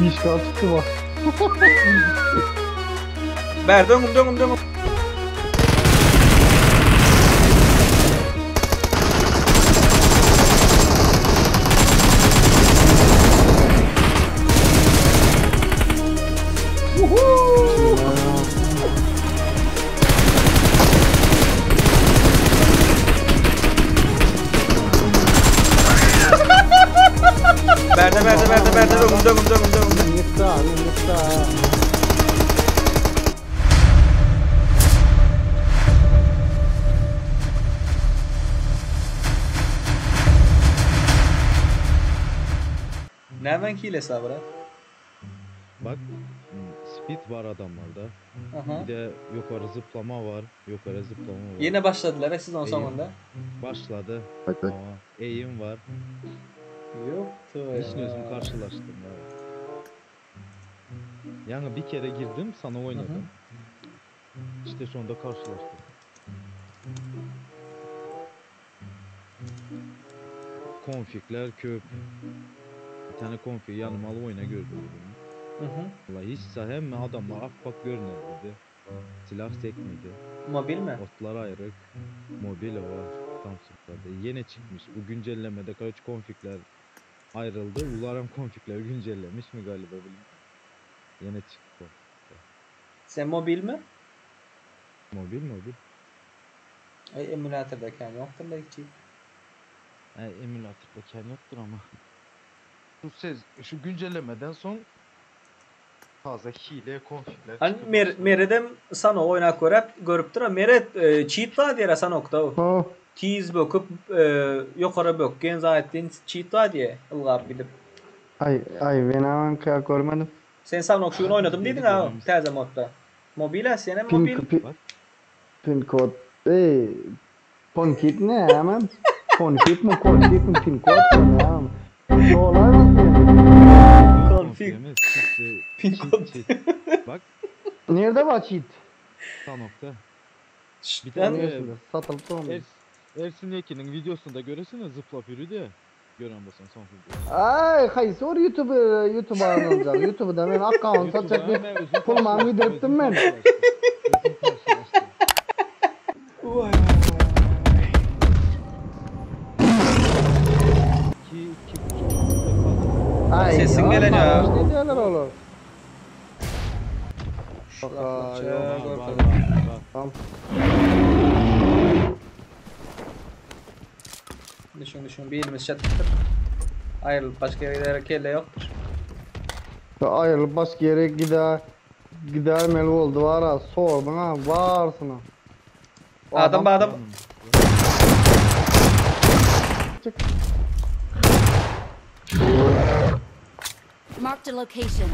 Işgal çykdy bak. Bärde öňümde öňümde öňüm. Bärde bärde bärde bärde öňümde öňümde öňümde öňümde. Nifta, nifta. Nämen hilesi abi brat? Bak speed var adamlarda. Aha. Bir de yukarı zıplama var. Yukarı zıplama var. Yine başladylar e sezon Eýim. soňunda. Başladı. Bak bak. Ama eğim var. Yoktu Hiç ya. özüm karşılaştım ya. Yani bir kere girdim sana oynadım. İşte sonunda karşılaştık. Konfikler köp. Bir tane konfig yanıma al oyna gördüm. Hı hı. Vallahi hiç hem adamlar appak görünür dedi. Silah sekmedi. Mobil mi? Otlar ayrık. Mobile var. Tam sıfırda. Yeni çıkmış. Bu güncellemede kaç konfigler ayrıldı. Ularım konfigler güncellemiş mi galiba bilmiyorum. Yeni çıktı. Sen mobil mi? Mobil mobil. Ay emülatordayken yoktur belki. E, emülatörde kendi yoktur ama. Şu ses, şu güncellemeden son fazla hile konfigler Hani mer Meredem sana oynap görüp görüpdür. Meret e, cheat var diýär Sanokda. Ha. Tiz böküp e, ýokary bökgen zaten cheat var diye ılgap gidip. Ay ay ben hemen kıyak görmedim. Sen Sanok şunu oynadım dedin ha täze modda. Mobil sen Pin, mobil. pin, Bak. pin kod. Ey. Ponkit ne hemen? Ponkit mi? Konkit mi? Pin kod mu ne hemen? Dolar mı? Konfig. Pin kod. Bak Nerede var cheat? Sanok'ta. Şşt, Bir lan, tane- Neresinde? Satılıp da olmuyor. Ers, Ersin Yekin'in videosunda göresene zıplap yürüdü ya. Gören basın son video. Ay haýsy YouTube YouTube alacak. YouTube'da ben account satacak bir pulmam gidiriptim ben. Özüm karşılaştım. Vay. İki, iki buçuk dakika kaldı. Ay, Sesin gelen ya. Ne diyorlar oğlum? Şu Aa, laflar yok. Var, çek, var, var, ortada. var. Tamam. Düşün düşün bir elimiz çatıktır. Ayrılıp başka yere kelle yoktur. Ayrılıp başka yere gider gider meli oldu var ha sor bana varsın ha. O Adam adam Çık. Marked a location.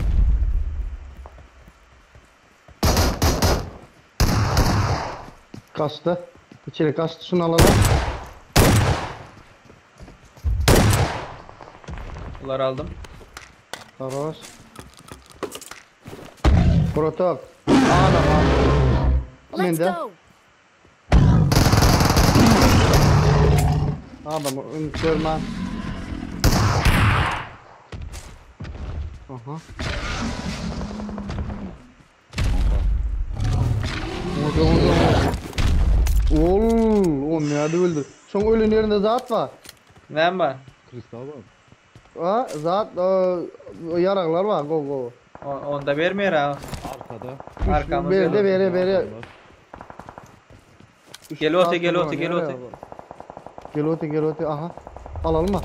Kaçtı. İçeri kaçtı şunu alalım. Bunları aldım. Sarhoş. Protok. Adam adam. Let's Ben de. go. Adam ön görme. Aha. Vurdu vurdu vurdu. Oğlum, o nerede öldü? Son ölün yerinde zat var. Ne var? Kristal var. Ha, zat e, yaraqlar var. Go go. O- Onda vermiyor ha. Arkada. Arkamızda. Beri de beri beri. Adamlar. Gel öte gel öte gel öte. Gel öte gel öte aha. Alalım mı?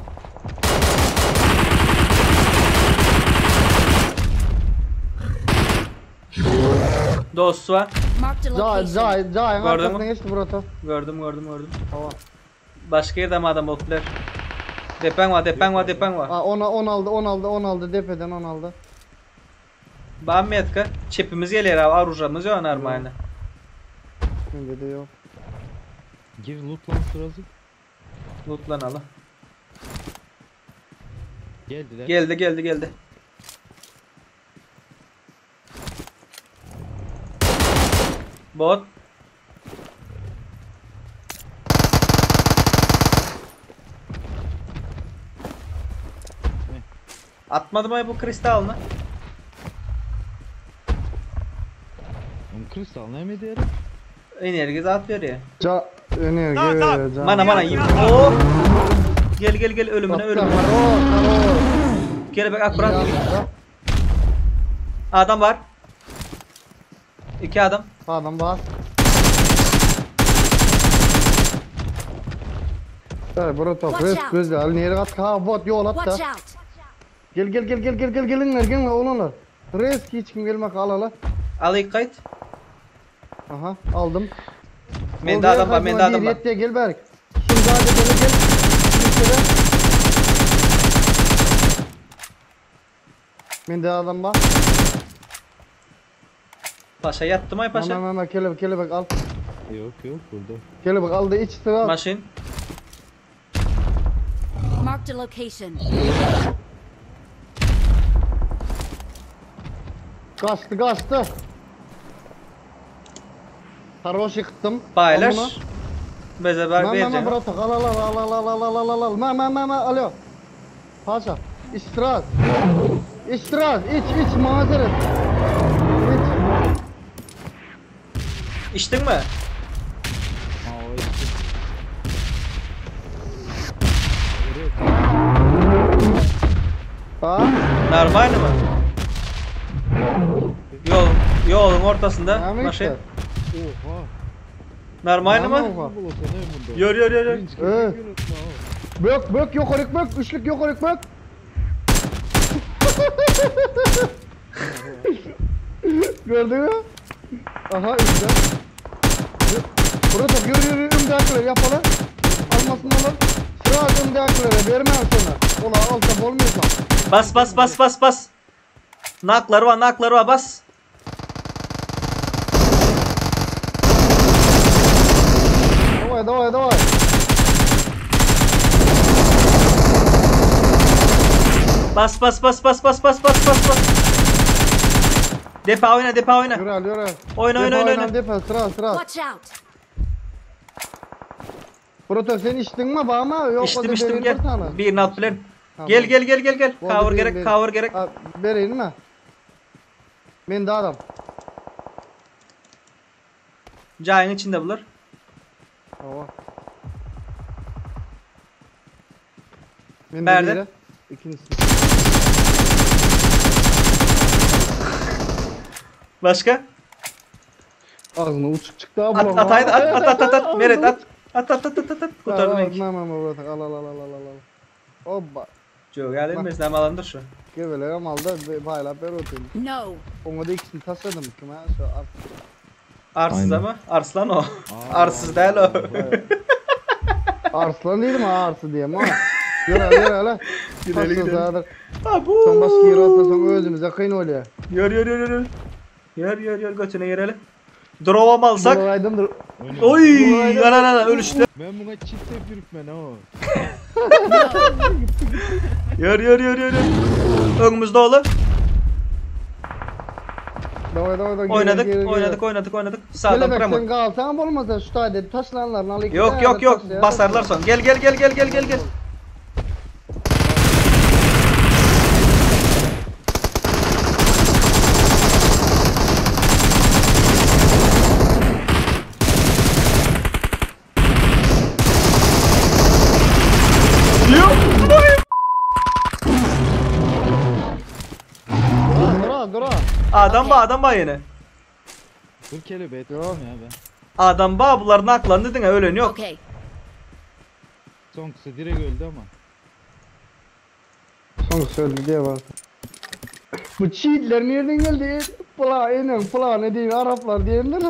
Dost var. Marked a Cay location. cay cay. Gördün mü? Arkasına geçti burası. Gördüm gördüm gördüm. Tamam. Başka yerde mi adam oldular? Depen var depen var depen var. Aa, ona 10 aldı 10 aldı 10 aldı depeden 10 aldı. Bammetka. Çepimiz geliyor abi. Arujamız yok normalde. Bende de yok. Gir loot lan sırası. Lootlanalım. Geldiler. Geldi geldi geldi. Bot. Ne? Atmadı mı bu kristalını? Kristal näme edýär? Energiýa zat berýär. Ja energiýa berýär jan. Mana mana ýyp. Oh! Gel gel gel ölümine ölümine. Karo karo. Kelebek akkurat. Adam bar. Iki adam. Adam bar. Hey, bro top. Watch out. Göz al nere gat ha bot ýol Watch atda. out! Gel gel gel gel gel gel gelinler gelinler oğlanlar. Res hiç kim gelmek al al. Alyk gaýt. Aha aldım. Mende adam bar, mende adam bar. Yetti gel Berk. Şunu daha gel gel. Şunu Mende adam var. Paşa ýatdy may Paşa. paşa. Mama mama kelebek kelebek al. Yok yok burada. Kelebek al da iç sıra. Maşyn. Marked a location. Kaçtı kaçtı. Sarhoş yıktım. Paýlaş. Al bunu. Beze bar Ma ma ma berjek. brata al al al al al al al al al al ma ma ma ma alo. Paşa istirahat. İstirahat iç iç mazeret. İç. Içdiňmi? Ha o işte. Ha? Normalny mı? Yol, ýoluň ortasynda Näme maşyn. işte? Oha. Normalny Näme mı? oha? Bu olsa ne bunda? Ýör ýör ýör. ýör. Birinci Ee. kez görüyorum ha. Bök bök yukarı bök üçlük yukarı bök. Gördün mü? Aha işte. Burada yürü yürü ümdakları yapalım. Almasın olur. Sıra ümdakları vermem sana. Ola alta olmuyorsan. Bas bas bas bas bas. Naklar var, naklar var bas. Давай давай давай. Bas bas bas bas bas bas bas bas bas. Depa oyna, depa oyna. Yürü al yürü. Oyna, oyna, Defa oyna, oyna. Defa sıra sıra. Watch out! Proto sen içtin mi bağma? Yok İçtim o da içtim vereyim gel. bir tane. Birini at bilen. Tamam. Gel gel gel gel gel. Oldu, Cover vereyim, gerek, vereyim. cover gerek. Ha, vereyim mi? Ben de adam. Cayın içinde bulur. Tamam. Ben de Nerede? biri. İkincisi. Başka? Ağzına uçuk çıktı abi. At at haydi at at at at at. Meret at. At at at at at. at. Kurtardım enki. Tamam tamam tamam al al al al al al. Hoppa. Joe gel mesle alandır şu. Gevelere aldı bayla ber oturdu. No! Ona da ikisini tasladım kime şu art. Arsız Aynen. ama. Arslan o. Aa, Arsız değil o. Arslan değil mi arsı diyeyim ama. Yürü yürü hele. Gidelim, Gidelim gidelim. Abu. Son başka yere atsa son özümüze kıyın oluyor. Yör yör yör yör. Yör yör yör götüne girelim. Drova mı alsak? Buraydım Oyna. Oy ana ana ölüştü. Ben buna çift tepirip ben o. Yör yör yör yör. yör. Önümüzde oğlu. Davay davay davay. Oynadık oynadık oynadık oynadık. Sağdan Kelebek sen premo. kalsan olmasa şu tane taşlanlarını al. iki Yok tane yok yok taşla ya. basarlar son. Gel gel gel gel gel gel gel. Yok. Dura dura. Adam ba adam ba yine. Dur kelebeğe Yok. tuttum ya ben. Adam ba bunların aklandı dine ölen yok. Okay. Son kısa direkt öldü ama. Son söyledi diye var. Bu cheatler nereden geldi? Pula enen pula ne diyeyim Araplar diyenler.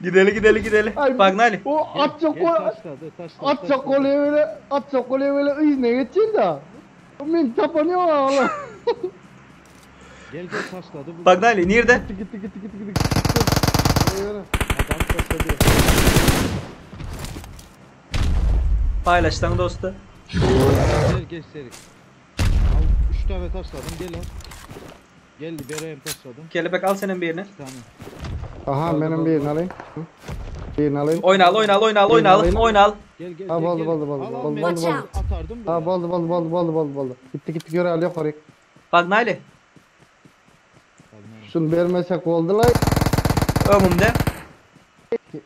Gideli gideli gideli. Ay, Bak Nali. O at çok Gel taşladı taşladı. at çok oluyor böyle at çok oluyor böyle izne geçeceksin da. Men tapanıyor Allah. Gel gel taşladı. Bu Bak Nali nerede? Gitti gitti gitti gitti gitti. Yürü. Adam taşladı. Paylaştan dostu. Gel gel Serik. Al 3 tane taşladım gel al. Gel bereyim taşladım. Kelebek al senin birini. 2 tane. Aha benim birini alayım. Hı? Birini alayım. Oyna al oyna al oyna al oyna al oyna al. Gel gel Ha, gel. boldu, gel. boldu, boldu, Al, al, boldu, ben boldu, boldu. Atardım Ha buraya. boldu boldu boldu boldu boldu boldu. Gitti gitti göre al yukarı. Bak Nali. Tamam. Şuny bermesek boldylaý. Öňümde.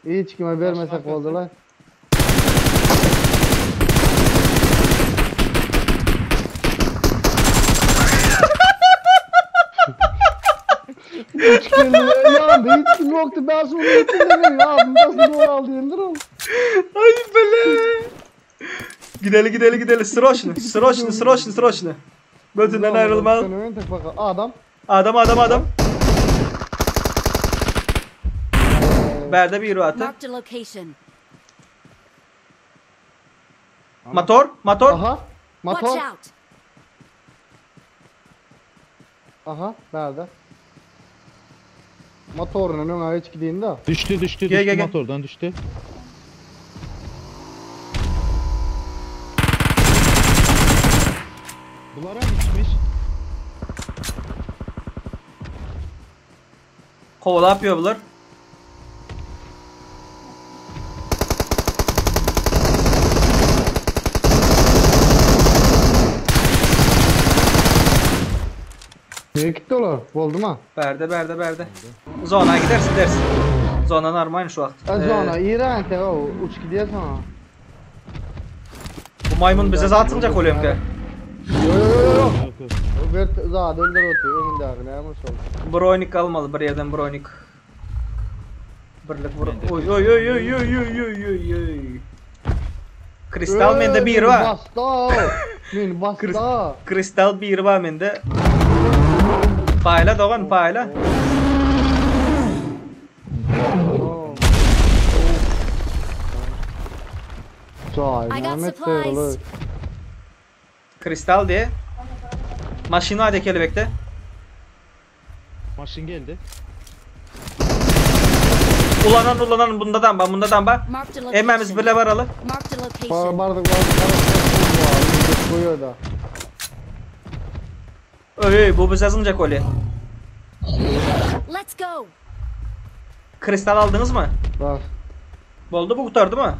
Hiç kime bermesek boldylaý. Üç kelli yanında hiç kim yoktu. Ben şunu unuttum dedim. Ya nasıl doğru aldı yendir ol. Ay bele. Gideli gideli gideli. Sroçny, sroçny, sroçny, sroçny. Götünden ayrılmalı. Sen ön tek bakalım. Adam. Adam adam adam. Berde bir atı. Marked a location. Motor, motor. Aha. Watch Motor. out. Aha. Nerede? Motorun önüne hiç gideyim de. Düştü düştü Gel, düştü gel, gel. motordan düştü. Bulara mı içmiş? Kovala yapıyor bular. Nereye gitti olar? Oldu mu? Berde berde berde. Zona gidersin gidersin. Zona normal şu vakt. Az Ee, ona İran te o uç gidiyor sana. Bu maymun bize zaten oluyor ki. Yo yo yo yo. Yok yok. Ver zaten öldür otu önünde ne yapmış oldu. Bronik almalı bir yerden bronik. Birlik vur. Oy oy oy oy oy oy oy oy oy. Kristal mende bir var. Basta. Men basta. Kristal bir var mende. Payla doğan payla. Çay, I got Mehmet supplies. de Kristal diye. Maşini hadi kelebekte. Maşın geldi. Ulanan ulanan bundadan ba bundadan ba. Marked a Emmemiz location. bile varalı. Marked a Bar location. bardık bardık bardık. Koyuyor da. Oy oy bu bize zıncak oluyor. Let's go. Kristal aldınız mı? Bak. Boldu bu kurtardı mı?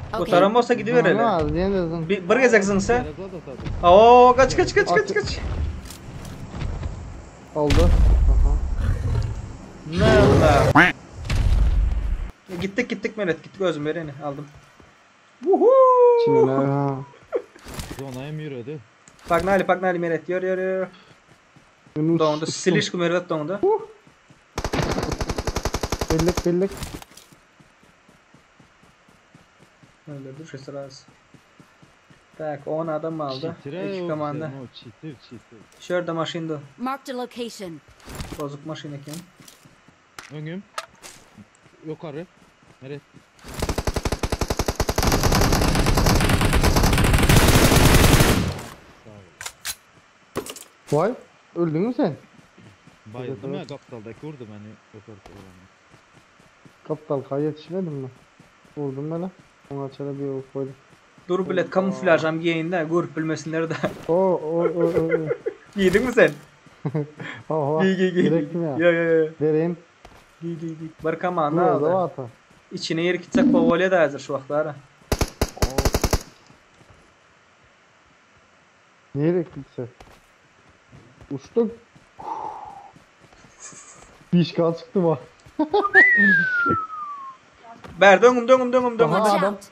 Okay. Kurtaran olsa gidiver hele. Ne diyen Bir, bir gezek zınsa. Biraz daha da tabii. Oo kaç kaç kaç kaç kaç. Oldu. Aha. Ne Allah. Gittik gittik Mehmet gittik özüm vereni aldım. Vuhuu. Şimdi ne? Ha. Zonaya mı yürüdü? Pagnali Pagnali Mehmet yürü yürü yürü. Yunus Dondu. Silişku Mehmet dondu. Birlik birlik. Öldürdü şu sırası. Tak 10 adam aldı. Çitire İki o komanda. sen, o Çitir çitir. Şurada maşindu. Marked a location. Bozuk maşin eken. Önüm. Yukarı. Nereye? Sağ ol. Vay. Öldün mü sen? Bayıldım ya evet. Kaptal'daki vurdu beni yukarı olanı. Kaptal kay yetişmedim mi? Vurdum beni. Ona açara bir ok koydum. Dur bilet kamuflajam giyinde görüp bilmesinler de. O o o o. Giydin mi sen? Oha. Giy giy giy. Direkt mi ya? Yo yo yo. Vereyim. Giy giy giy. Bir komanda Burada aldı. var ta. İçine yer gitsek povolya da hazır şu vaxtlara. Nereye gitse? Uçtum. Bir işgal çıktı bak. Ber döngüm döngüm döngüm döngüm. Aha. Watch adam. out.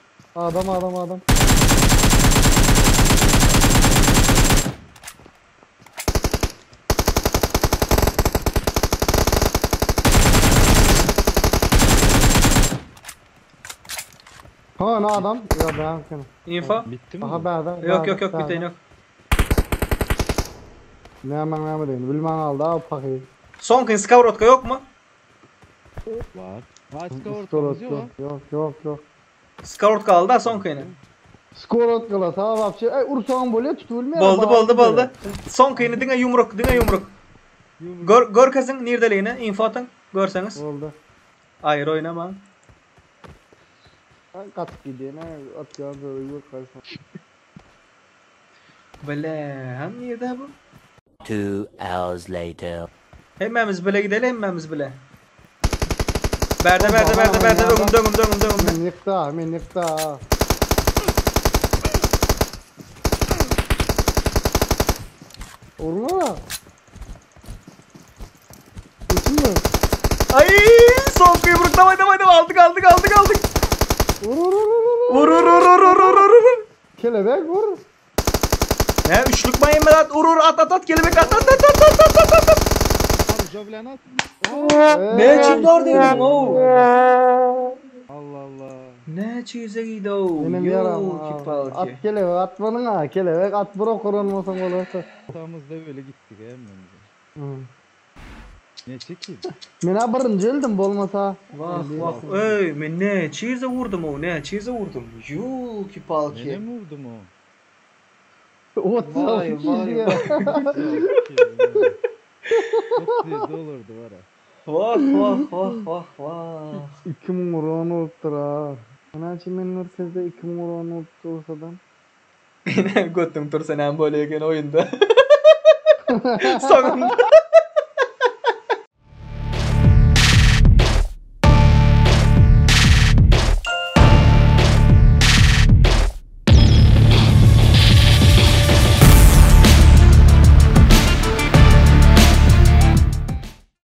Adam adam adam. Ha ne adam? Ya ben kim? Info. Bitti mi? Aha bu? berda. Yok yok yok biten yok. Ne hemen ne deyin. Bilmem aldı abi pakayı. Son kın skavrotka yok mu? Var. Ha skorotkamız yok. Yok yok yok. Skavrotka aldı ha son kıyını. Skorot kala sağ vapşe. Ey ursan böyle tutulmuyor. Boldu boldu boldu. Son kıyını dine yumruk dine yumruk. Gör, gör kızın nirdeliğini info atın. Görseniz. Oldu. Hayır oynama. Kaç gidiyor ne at ya böyle yok karşı. Bele hem nerede bu? Two hours later. Hemmemiz bile gidelim hemmemiz bile. Berde berde berde berde döngüm döngüm döngüm döngüm. Men yıktı men yıktı. Urma. Ay soňky ýumruk daway daway daway aldyk aldyk aldyk aldyk. Vur vur vur vur. Vur vur vur vur vur vur vur. Kelebek vur. Ne üçlük mayın at vur vur at at at kelebek at at at at at at at at. Abi Jovlen at. Ne çizler dedim o. Allah Allah. Ne çize giydi o. Benim yaram. Yolki palki. At kelebek atmanın ha kelebek at bura kuran olmasan olursa. Hatamızda böyle gittik hemen. Ne çekeyim? Men birinci öldüm bolmasa. Vah vah ey men ne çize vurdum o ne çize vurdum. Yolki palki. Nene mi vurdum o? Vay, 36 vay, kişiye. Çok zevkli olurdu var ha. Vah vah vah vah vah. 2000 vuran olupdyr ha. Ana için men merkezde 2000 vuran olupdyr olsadan. Götüm tursa näme bolýar eken oýunda. Soňunda.